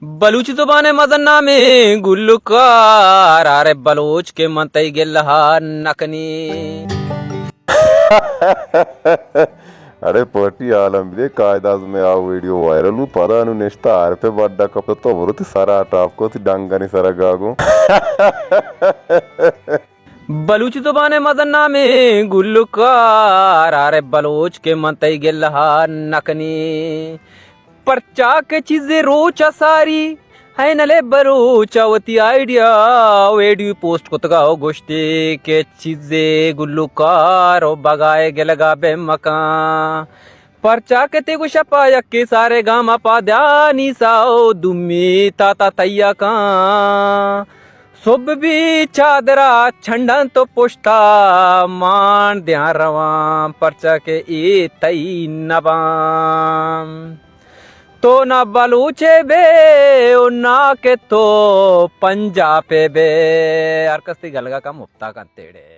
بلوچی زبان ءِ مزن نامیں گلوکار، آرے بلوچ کہ من تئی گلہ ءَ نہ کنی۔ اڑے پارٹی عالم بدے، قائد اعظم ءِ آ ویڈیو وائرل بو، پدا نوں نشتہ آر پہ بڈا کپتہ، تو برو تئی سرا ٹاپ کو، تئی ڈنگانی سرا گاگو۔ بلوچی زبان ءِ مزن نامیں گلوکار، آرے بلوچ کہ من تئی گلہ ءَ نہ کنی۔ پرچا کہ چیزے روچ ءَ ساری، اینل ءِ بلوچ ءَ وتی آئیڈیا ویڈیو پوسٹ کتگ ءُ گوشتی کہ چیزے گلوکار ءُ بگائے گلگ ءَ بہ مکن۔ پرچا کہ تئی گوش ءَ پہ یکے سارے گام ءَ پہ دیا نیسا ءُ دومی تاتا تیا کن۔ سہب بی چادر ءَ چنڈاں تو پشت ءَ مان دیاں رواں، پرچا کہ اے تئی نہ باں۔ تو نہ بلوچے بے ءُ نہ کہ تو پنجابے بے، ہر کس تئی گلگ ءَ کم مپتا کنت ایڑے۔